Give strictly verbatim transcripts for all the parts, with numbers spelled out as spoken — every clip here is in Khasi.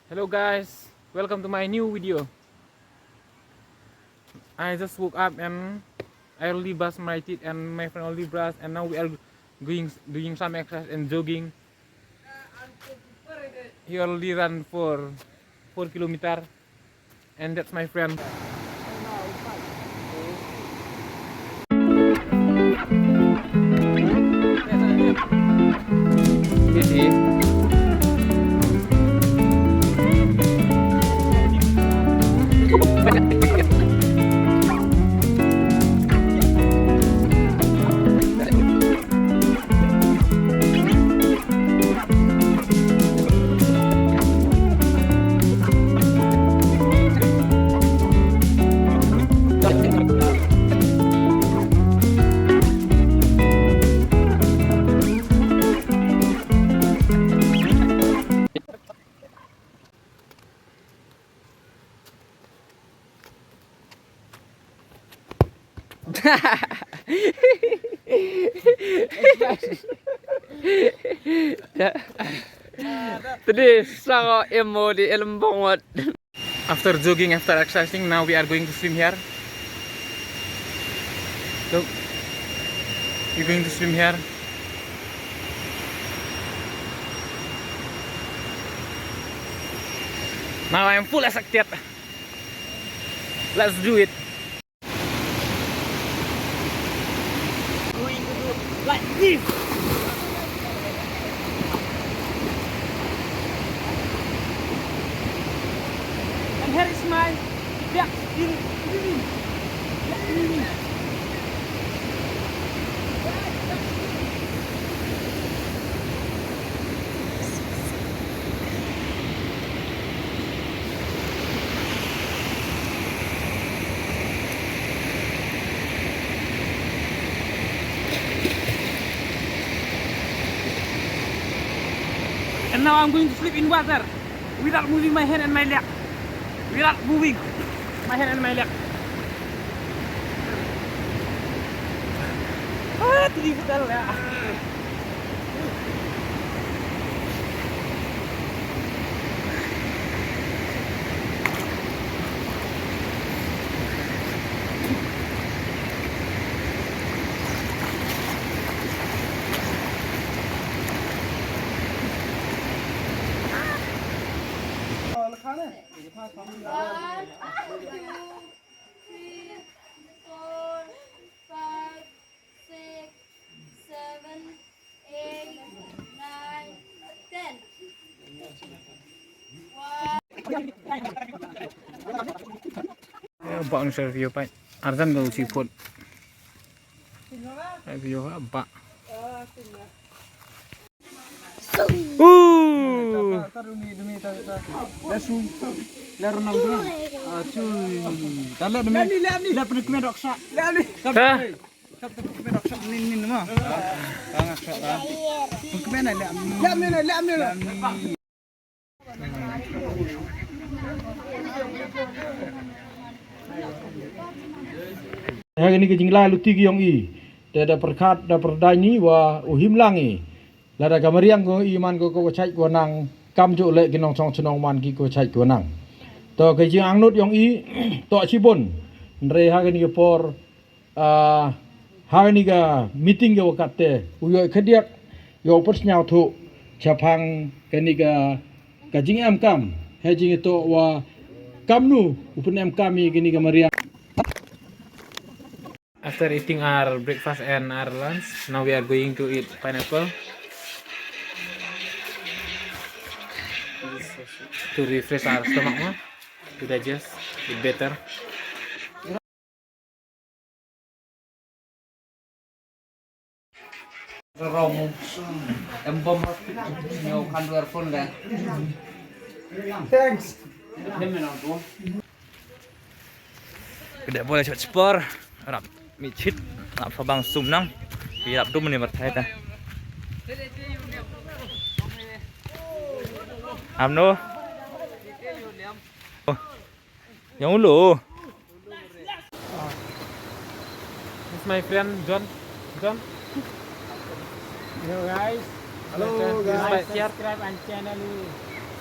Hello guys, welcome to my new video. I just woke up and I already brush my teeth and my friend already brush, and now we are going doing some exercise and jogging. He already run for four kilometer, and that's my friend. Tadi sangat emo di elembong wat. After jogging, after exercising, now we are going to swim here. Look, we're going to swim here. Now I am full excited. Let's do it. Going to do like this. And here is my black skin. And now I'm going to sleep in water without moving my hand and my leg. Without moving my hand and my leg. Ah, three foot lah. One, two, three, four, five, six, seven, eight, nine, ten. One. Ba, ang sa view pa. Arjan ko si food. Ai view ba. Uh. Ha kane ka jinglai luti ki ong i. Te da pyrkhat da pyrdai ni wa u him lang i. Lada ka mariang ko i man ko ko chait ko nang kam ju leh ki nongchong chnong man ki ko chait ko nang. To ka jingangnud yong i to chibun. Nre ha kane ka por, ah, ha kane ka meeting ka wakat te u yoh khadiak yoh persnyau thu chapang kane ka ka jingem kam he jing to wa kamnu u pynem kam i kane ka mariang. After eating our breakfast and our lunch, now we are going to eat pineapple to refresh our stomach, no? To digest it better. Rong em bom hot nyo kan dua phone le. Thanks. Kede boleh chat spor. Rap michit. Rap sabang sum nang. Pi rap dum ni berthai ta. Amno. Oh. Yang ulu. This is my friend John. John. Hello guys. Hello guys. Like, subscribe and channel.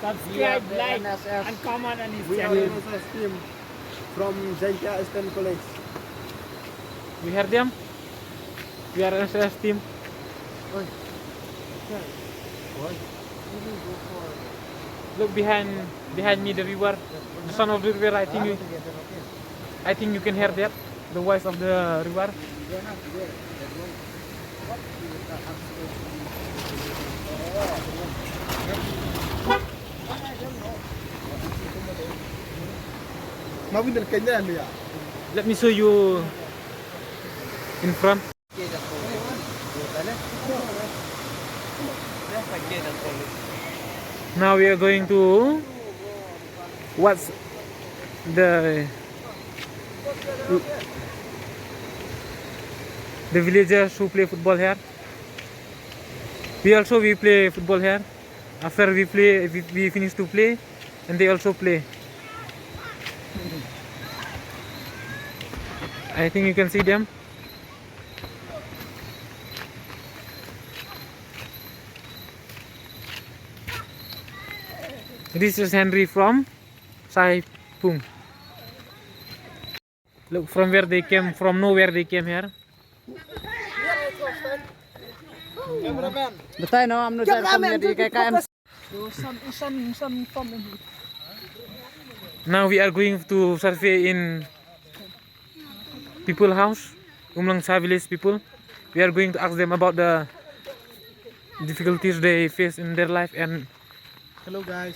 Subscribe, like, and comment on his channel. We are N S S team from Jaintia Eastern College. We hear them? We are N S S team. Look behind, behind me, the river. The sound of the river, I think you, I think you can hear that, the voice of the river. Let me show you in front. Now we are going to watch the, the villagers who play football here. We also, we play football here. After we play, we, we finish to play, and they also play. I think you can see them. This is Henry from Saipung. Look, from where they came, from nowhere they came here. Batai no, amno jai kam jadi K K M. Now we are going to survey in people house, Umlangsa village people. We are going to ask them about the difficulties they face in their life, and hello guys,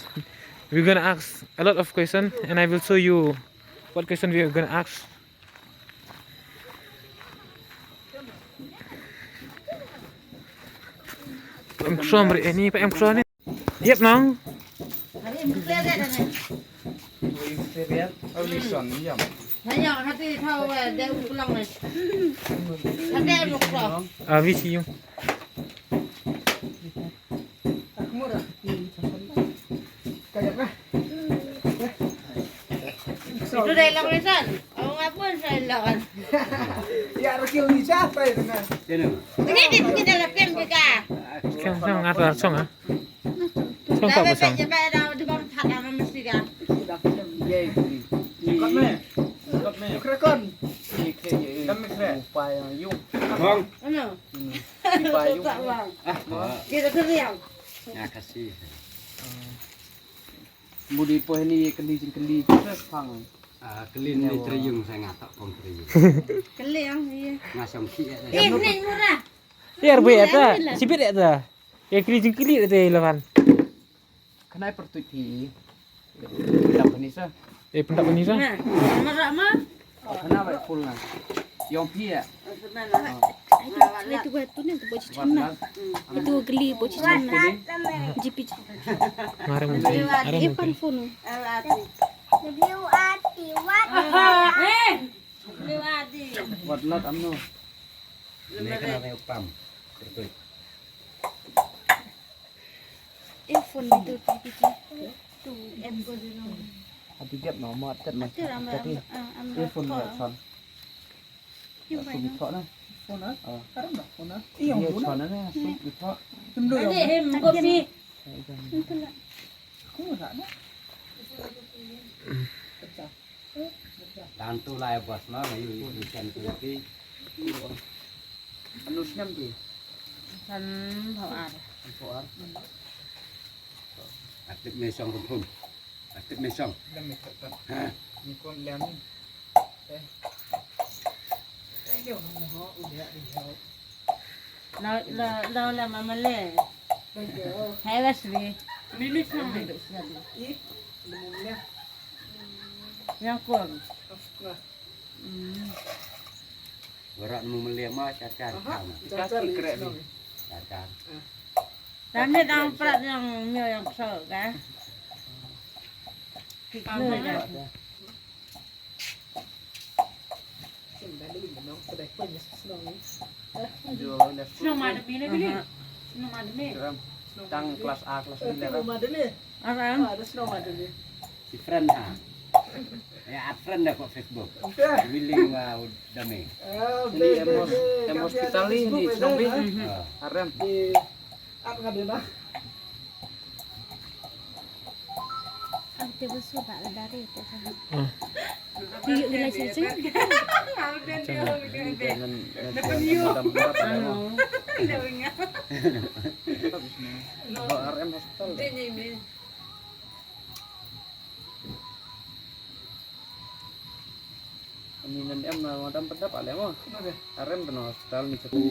we're gonna ask a lot of questions, and I will show you what question we are gonna ask. Em ksom re ni, pa em ksom ni. Yep, nong. Ah, we see you. Itu dah hilang lisan. Awak ngapun saya hilang. Ya, rekil ni siapa itu, nah? Ini di sini dah lepin kita. Kang, kang, ngata song, ah? Song tak pasang. Dah, dah, dah, dah, dah, dah, dah, dah, dah, dah. Kot me. Kot me. Krekon. Kami kre. Bang. Ano? Kita keriang. Nga kasi. Mudi po hini keli jing keli. Pang. Ah, keli ni triyung, saya ngatak pang triyung. Keli yang iya. Ngasong ki ya. Eh, ni murah. Tiar bu ya ta. Sibit ya ta. Ya keli jing keli ta lawan. Kanai pertut hi. Pendak penisa. Eh, pendak penisa. Nah, marah mah. Kena baik full lah. Yong pia. Itu itu itu ni tu bocah cina. Itu geli bocah cina. G P. Mara mungkin. Mara mungkin. Phone. Liu ati wat. Eh. Liu ati. Wat lat amno. Ini kena mai upam. Betul. Eh, phone itu G P. Tu em ko dino. Ati gap no, mo tet mas. Ati ram ram. Eh, phone no son. Yung phone na. Phone na? Karam na phone na. Iya, phone na. Phone na. Tum do yung. Ade hem ko pi. Aku na na. Pecah. Tantu lah ya bos, no, ngayu ikan putih. Anu snem di. San hoar. Hoar. Atik mesong kumpul. Atik mesong. Lam mesong. Ha. Ni kum lam. Eh. Ayo, mo ho udah di ho. Lo lo lo la mama le. Hai Wesley. Ni ni sang. Ih, lemon le. Yang kum. Of course. Hmm. Warak nemu melihat mah cacar. Aha, cacar. Cacar. Cacar. Tadi dang prat yang mio yang kesel kan. Kita dah. Snow madam ni, Billy. Snow madam ni. Tang kelas A, kelas B lah. Aram. Si friend ha. Ya, add friend da ko Facebook. Willing wa Dame. Ni em hos-, em hospital ni, ni Chnong Bih. Ah. Arem. Di add nga dina. Ang tebus ba la dari tu. Hmm. Di ila ceceng. Jangan, jangan dam-dam. Ano? Arem hospital. Ani nan em na madam pedap ale mo. Arem beno hospital ni cepu.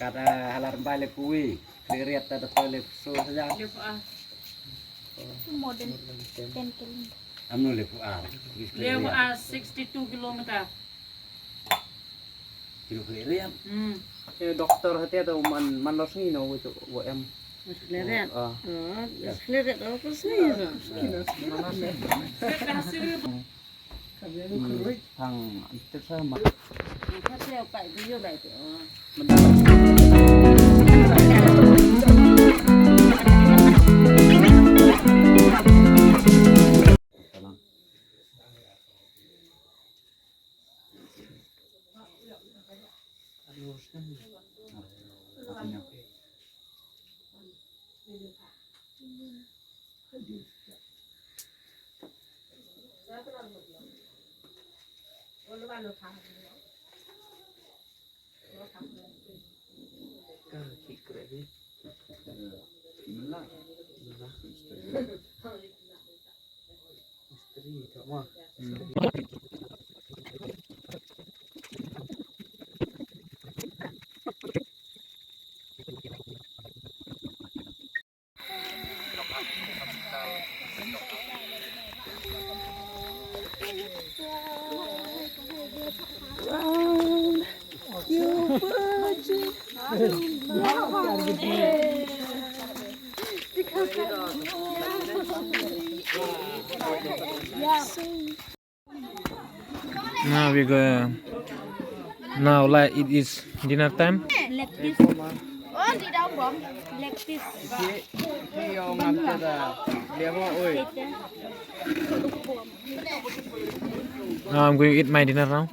Kata halar bai le kui. Keriat ta da toilet so saja. More than ten kilo. Amno le pu ar. Dia ba sixty two kilometer. Kilo keriat. Hmm. Eh, doktor hati ada man, man los ni no wo em. Mas keriat. Ah. Oh, mas keriat apa sih? Thang antik sama. Now we go. Now, like, it is dinner time. Leg piece. Oh, di daw bom. Leg piece. Now I'm going to eat my dinner now.